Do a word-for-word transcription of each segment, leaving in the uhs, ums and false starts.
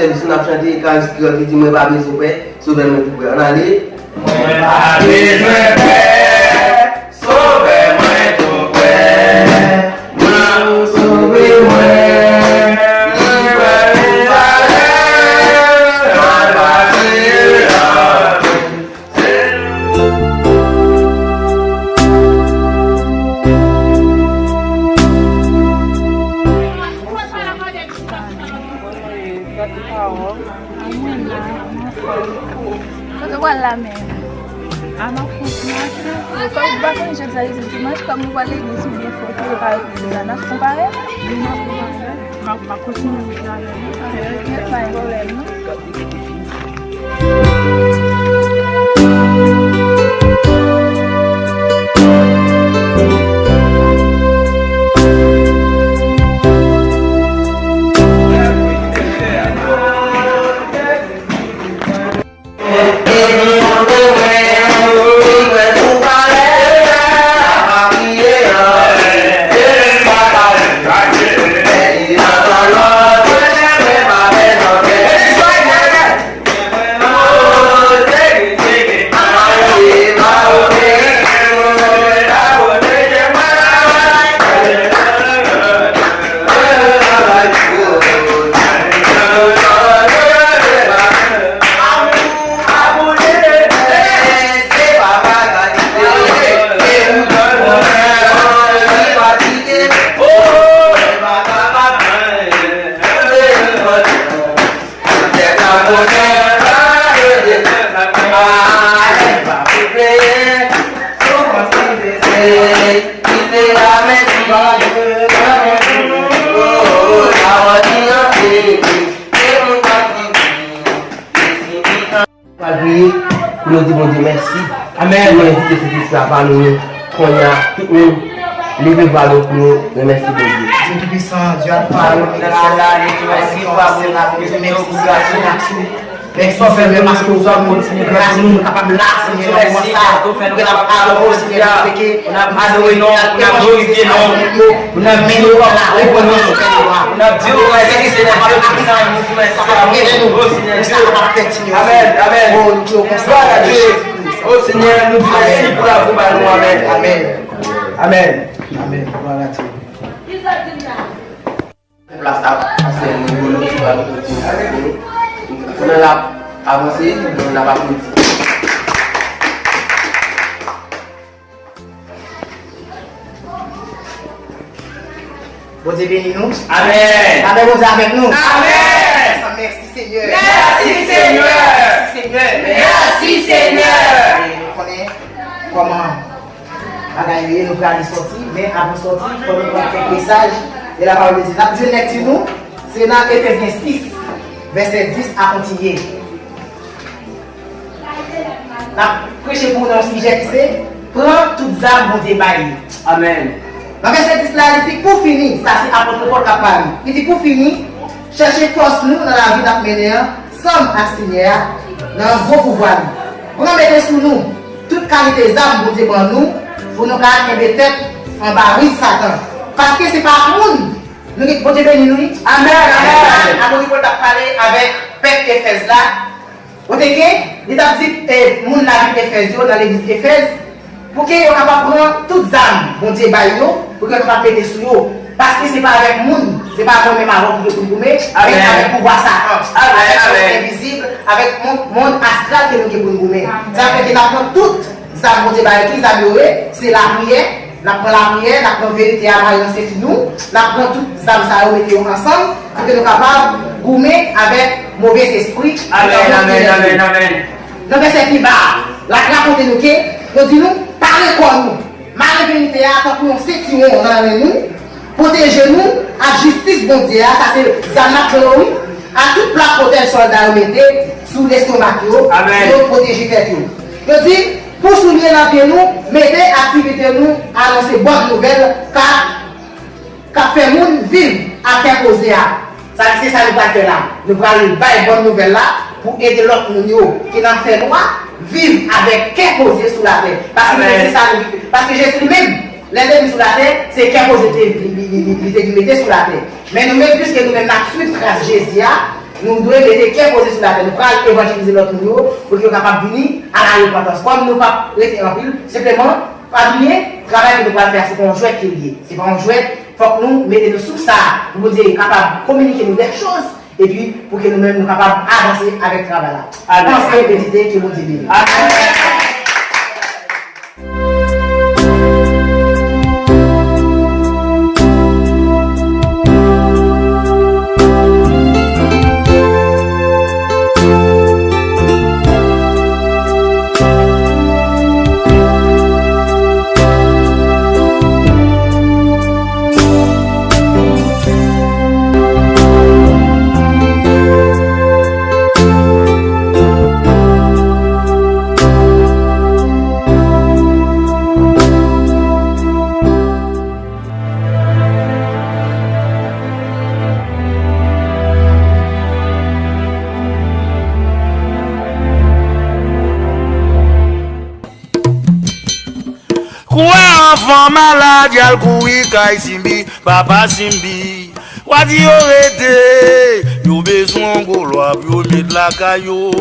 Sèvis nou ap chante, Ekaristi an ki di, mwen pa bezwen pè, Sovè mwen tou prè. Ann ale. Mwen pa bezwen pè, Sovè mwen tou prè. Mwen sove mwen, li pa vin talè, al pa kriye la. Kote w pral la menm? A, m ap kontinye achte. Yo, kòm m pa konn jodi a se dimanch, kòm nou pral legliz, m gen foto, yo pa repoze la. N ap konpare? Wi, n ap konpare. M ap, m ap kontinye achte avè nou. Gen pa gen pwoblèm, non. Pral priye pou nou di Bondye mèsi. Amèn. Pou nou envite Sentespri a pami nou. Kounye a, tout moun, leve vwa nou pou nou remèsye Bondye. Dye Toupisan, Dye a pawòl, nou di mèsi pou amou, nou di mèsi pou gras ou. Mèsi, Senyè, paske ou fè nou kontinye gras nou, nou kapab la, Senyè, nan moman sa a. Nou kapab adore, Senyè, nou teke, nou adore non, nou glorifye non. Pou n ap di w mèsi, Senyè, pou sa nou fè deja. Pou n ap di w mèsi, Senyè, pou sa nou fè deja. O Senyè Dye. Amèn, amèn. Glwa a Dye. O Senyè, nou di mèsi pou lavi w ba nou. Amèn. Amèn. Amèn. Amèn. Glwa a Dye. Plas la, pastè Rigolo ki pral kontinye avèk nou. Pandan l ap avanse, nou n ap aplodi. Bondye beni nou. Amèn. Amèn, Bondye avèk nou. Amèn. Mèsi, Senyè. Mèsi, Senyè. Mèsi, Senyè. Mèsi, Senyè. E nou konnen kòman bagay yo ye, nou prale sòti, men avan sòti, fò nou pran kèk mesaj de lapawòl de Dye. N ap jwenn lèkti nou, se nan Efezyen sis, vèsè dis a kontinye. N ap preche pou nou yon sijè ki se, pran tout zam Bondye bay. Amèn. Nan vèsè dis la, li di, pou fini, sa se apot Pòl k ap pale. Li di, pou fini, chèche fòs nou nan lavi n ap mennen an, ansanm ak Senyè a, nan gwo pouvwa li. Pran mete sou nou tout kalite zam Bondye ban nou, pou nou ka kenbe tèt anba riz Satan. Paske se pa moun, nou gen, Bondye beni nou, wi. Amèn, amèn. Apot Pòl t ap pale avèk pèp Efèz la, kote ke li t ap di, e, moun nan vil Efèz yo, nan legliz Efèz, pou ke yo kapab pran tout zam Bondye bay yo, pou ke yo kapab mete sou yo. Paske se pa avèk moun, se pa avèk menm avè w pou yo pou n goumen, men avèk pouvwa Satan, avèk mond envizib, avèk mond, mond astral ke nou gen pou n goumen. Sa fè ke n ap pran tout zam Bondye bay yo. Ki zam yo ye? Se lapriyè. N ap pran lapriyè, n ap pran verite a mare nan senti nou, n ap pran tout zam sa yo mete yo ansanm, pou ke nou kapab goumen avèk move espri. Amèn, amèn, amèn, amèn. Nan vèsè pi ba a, l ap rakonte nou ke, yo di nou, pare kò nou, mare verite a tankou yon sentiwon nan men nou, pwoteje nou ak jistis Bondye a, sa se zam n ap pran yo, wi, ak tout plak pwotèj sòlda yo mete sou lestomak yo, pou yo pwoteje tèt yo. Yo di, pou soulye nan pye nou, mete aktivite nou anonse bòn nouvèl k ap k ap fè moun viv ak kè poze a. Sa se sa nou pral fè la. Nou pral bay bòn nouvèl la pou ede lòt moun yo ki nan fènwa viv avèk kè poze sou latè. Paske se sa nou, paske Jezi li menm, lè l te vin sou latè, se kè poze li te, li, li, li, li te vin mete sou latè. Men nou menm, piske nou menm n ap swiv tras Jezi a, Nou dwe mete kè poze sou latè. Nou pral evanjelize lòt moun yo, pou ke yo kapab vini a la repantans. Kòm nou p ap rete anpil, senpleman, pa bliye, travay ke nou pral fè a, se pa yon jwèt ke l ye. Se pa yon jwèt. Fòk nou mete nou sou sa, pou Bondye kapab kominike nou dè choz, epi pou ke nou menm nou kapab avanse avèk travay la. Amen. Panse, medite, ke Bondye beni. Amen. Kouwè anfan malad, y al kouri kay Simbi, papa Simbi. W a di yo rete, yo bezwen yon gwo lwa pou yo met lakay yo.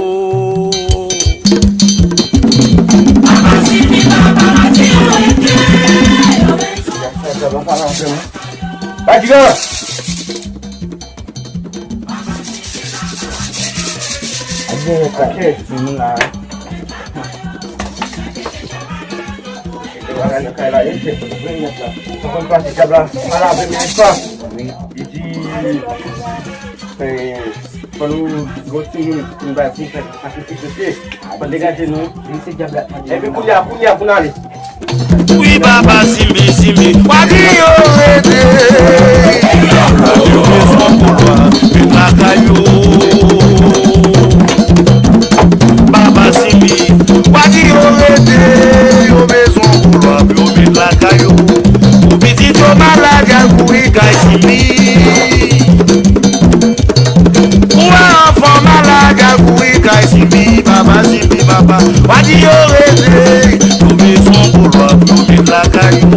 Papa Simbi, papa, w a di yo rete, yo bezwen. Pati la! Ap gen yon pakèt moun la. Bagay nan kay la, e, se pou mwen nèt la. Sa konn pase dyab la, pa lave men pa. Li di, e, fò nou gon timoun, nou bay pou fè sakrifis, oke? Fò degaje nou. Epi kounye a, kounye a, pou n ale. Wi, papa Simbi, Simbi, w a di yo rete. Yo bezwen gwo lwa, met lakay yo. Papa Simbi, w a di yo rete. Yo bezwen gwo lwa pou yo met lakay yo. Pou pitit yo malad, y al kouri kay Simbi. Ou wè anfan malad, y al kouri kay Simbi, papa, Simbi, papa. W a di yo rete, yo bezwen gwo lwa pou yo met lakay yo.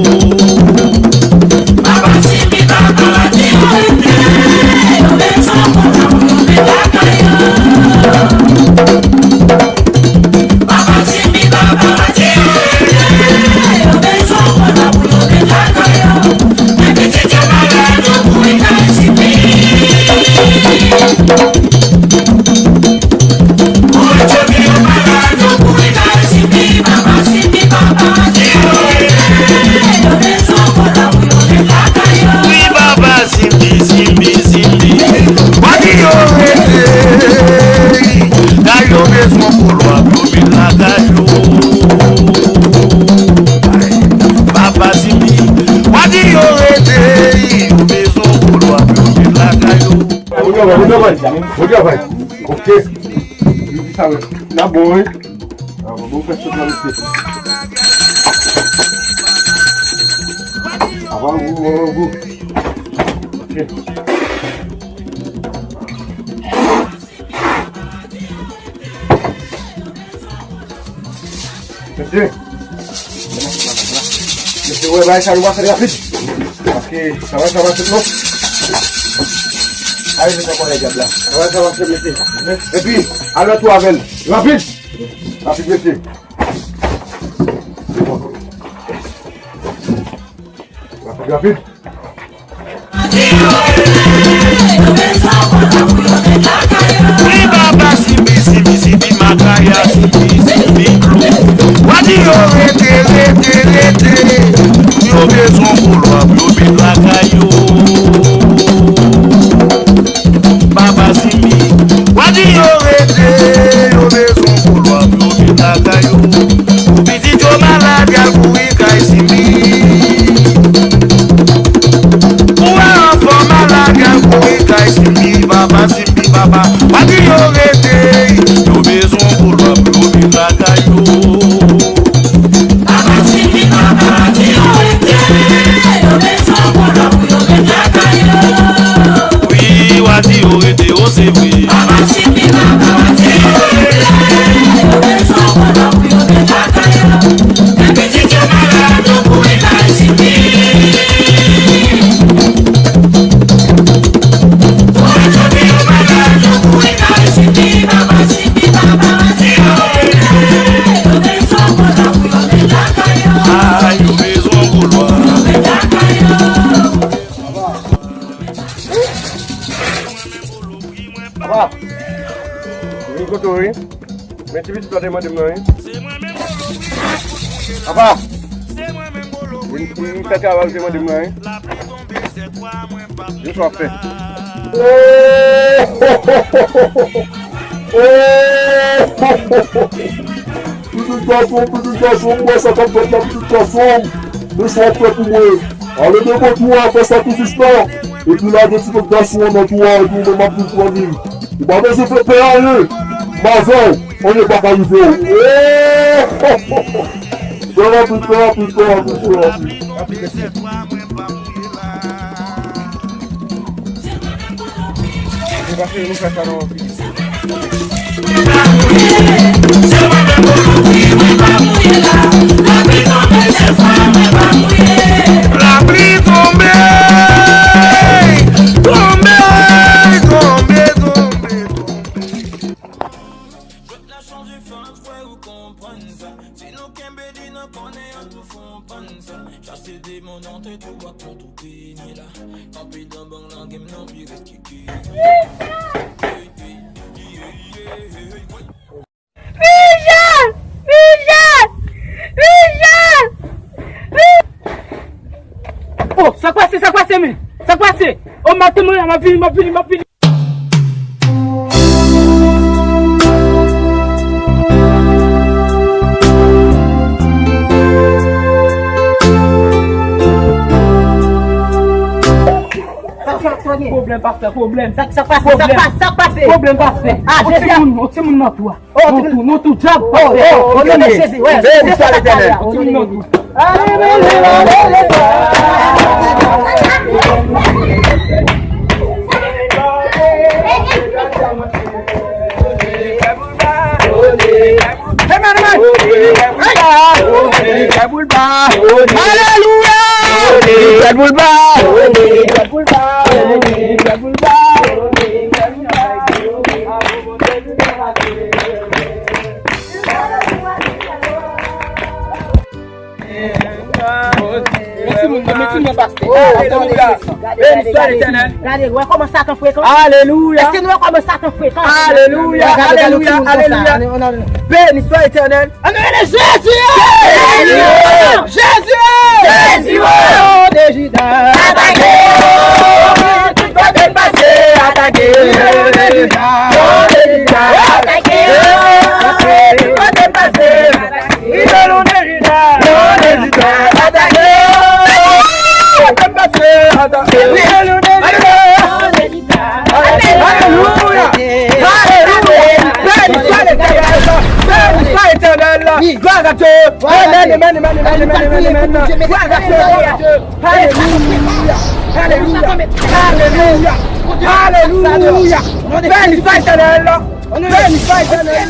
Papa Simbi, papa, w a di yo rete, yo bezwen gwo lwa pou yo met lakay yo. Papa Simbi, papa, w a di yo rete, yo bezwen gwo lwa pou yo met lakay yo. Men pitit yo malad, yo kouri kay Simbi. Pou etidye yo malad, yo kouri kay Simbi. Papa Simbi, papa, w a di yo rete, yo bezwen gwo lwa pou yo met lakay yo. Wi, papa Simbi, Simbi, Simbi. W a di yo rete. Kay yo bezwen gwo lwa pou yo met lakay yo. Papa Simbi, w a di yo rete, yo bezwen gwo lwa pou yo met lakay yo. Bon travay, bon travay, bon travay. Ok. Yo di sa, wi. N a bon, wi. Bon, bon, fè sot nan mesye. Avan gou, avan gou. Ok. Mesye. Mesye, wè, bagay sa nou va fè rapid. Paske travay sa va fèt non. Ay, mesye, kòlè dyab la. Travay sa va fèt, mesye. Epi, alè tou avè l. Rapid. Rapid, mesye. Rapid, rapid. Wi, papa, Simbi, Simbi, Simbi, makaya, Simbi, Simbi, klou. W a di yo rete, rete, rete. Yo bezwen gwo lwa pou yo met lakay yo. Papa Simbi, w a di yo rete, yo bezwen gwo lwa pou yo met lakay yo. Pou pitit yo malad, y al kouri kay Simbi. Pou wè anfan malad, y al kouri kay Simbi. Papa Simbi, papa, w a di yo rete, yo bezwen gwo lwa pou yo met lakay yo. Papa Simbi, papa, w a di yo rete, yo bezwen gwo lwa pou yo met lakay yo. Ah! Vin kote w, wi. Men ti pitit la te mande m nan, wi. Apa! Vin, vin fè travay ou te mande m nan, wi. Yo sa w ap fè. Pitit gason, pitit gason, m wè sa k ap fèt la, pitit gason. Men sa w ap fè pou mwen. Ale devan tou a, fè sakrifis la. Epi lage ti pitit gason an nan tou a, epi ou menm ap vin pran li. Ou pa bezwen fè pè anyen. M avè w. Anyen pa ka rive w. Fè rapid, fè rapid, fè rapid, fè rapid. Lapli tonbe, tonbe, tonbe, tonbe. Jwèt la chanje fè an jwè ou konprann sa. Si nou kenbe li nan kònè an tou fon pann sa. Chase demon nan tèt ou ak tout ou peni la. Kanpe dan bang nan game nan pi rèd ki ki. Michel! Michel! Michel! Oh, sa k pase, sa k pase, men? Sa k pase? Oh, m ap te mouri, m ap vini, m ap vini, m ap vini. Pwoblèm, pastè, pwoblèm. Sa, sa k pase, sa k pase, sa k pase. Pwoblèm, pastè. Ah, Jezi. On timoun, on timoun nan tou a. Oh, on timoun. Non, tou, non, tou, djab, pastè. Oh, oh, oh, non, Jezi, wè. Beni swa Letènèl. On timoun nan tou. Alelouya! Meti moun nan, meti moun nan, pastè. Oh, alelouya. Beni swa Letènèl. Gade, gade, gade. Gade, wè kòman Satan frekan? Alelouya. Èske nou wè kòman Satan frekan? Alelouya, alelouya, alelouya. Beni swa Letènèl. An nou rele Jezi! Jezi! Jezi! Jezi! Oh, de Jida. Atake! Tout kote m pase, atake! Oh, de Jida. Oh, de Jida. Atake! Tout kote m pase, atake! Idòl ou de Jida. Oh, de Jida. Atake! Tout kote m pase, atake! Idòl ou de Jida. Alelouya! Alelouya! Beni swa Letènèl! Beni swa Letènèl! Glwa a Dye! Amèn, amèn, amèn, amèn, amèn, amèn, amèn. Glwa a Dye! Alelouya! Alelouya! Alelouya! Alelouya! Beni swa Letènèl! Beni swa Letènèl!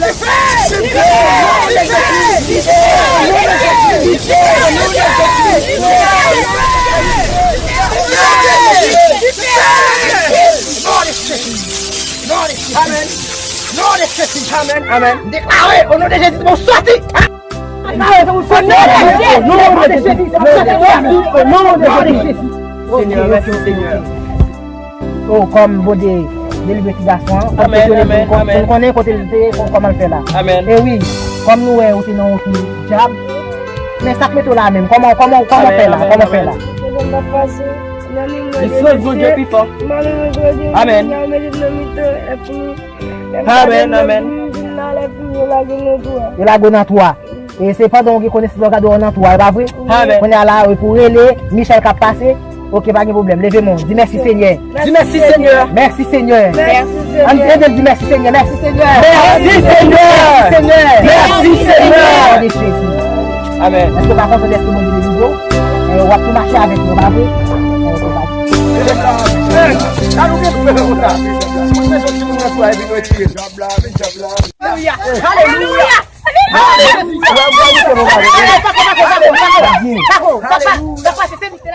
Amèn. Amèn. Amèn. Deklare, o non de Jezi, se pou sòti. Deklare, se pou sòti. O non de Jezi, se pou sòti. O non de Jezi. Senyè, mèsi, Senyè. O, kòm Bondye delivre ti gason an, kòm amèn, amèn, amèn. Pou n konnen kote l te ye, kòman l fè la. Amèn. E wi, kòm nou wè ou te nan wout djab, men sa k mete w la menm, kòman, kòman, kòman w fè la, kòman w fè la. Amèn, amèn, amèn. Li sòt Bondye pi fò. Amèn. Amèn, amèn. Yo lage w nan twou a. E se pandan w gen konesans la, w gade w nan twou a, e pa vre? Amèn. Kounye a la, epi w rele, Michel k ap pase. Oke, pa gen pwoblèm. Leve men w. Di mèsi, Senyè. Di mèsi, Senyè. Mèsi, Senyè. Mèsi, Senyè. Ann ede l di mèsi, Senyè. Mèsi, Senyè. Mèsi, Senyè. Mèsi, Senyè. Mèsi, Senyè. O non de Jezi. Amèn. Èske w pa kontan dèske Bondye delivre w? E, w ap tou mache avèk nou, pa vre? E, se pa. Amèn. Sa nou gen pou fè konsa. Mwen se yon timoun nan twou a, epi nou retire djab la, men djab la. Alelouya. Alelouya. Alelouya. Pako, pako, pako, pako. Pako, pako, pako, pako.